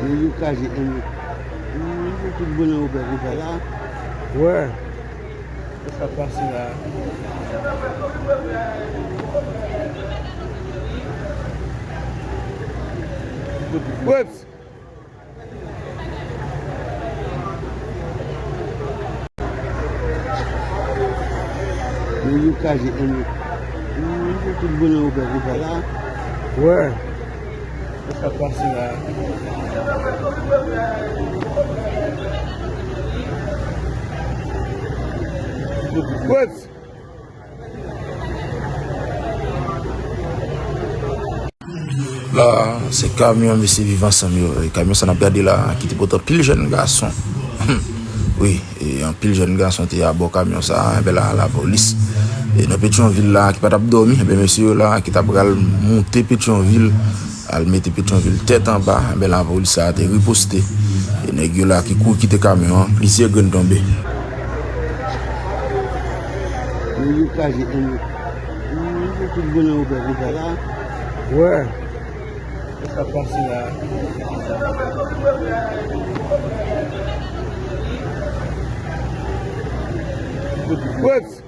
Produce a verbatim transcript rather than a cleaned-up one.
Nou yo kaze en. Tout bon nan opè konsa la. Wè. Sa k pase la. Whoops. Nou yo kaze en. Tout bon nan opè konsa la. Wè. Sa k pase la. Whoops. La, se kamyon mesye Viv Ansanm yo. E kamyon sa n ap gade la, ki te pote anpil jèn gason. Wi, e anpil jèn gason te abò kamyon sa, enben la, lapolis. E nan Petyonvil la, ki pa t ap dòmi, enben mesye yo la, ki t ap pral monte Petyonvil, al mete Petyonvil tèt anba, enben lapolis sa te riposte. E nèg yo la ki kouri kite kamyon an, plizyè grenn tonbe. Nou yo kaze en. Tout bon nan opè konsa la. Wè. Sa k pase la. Whoops.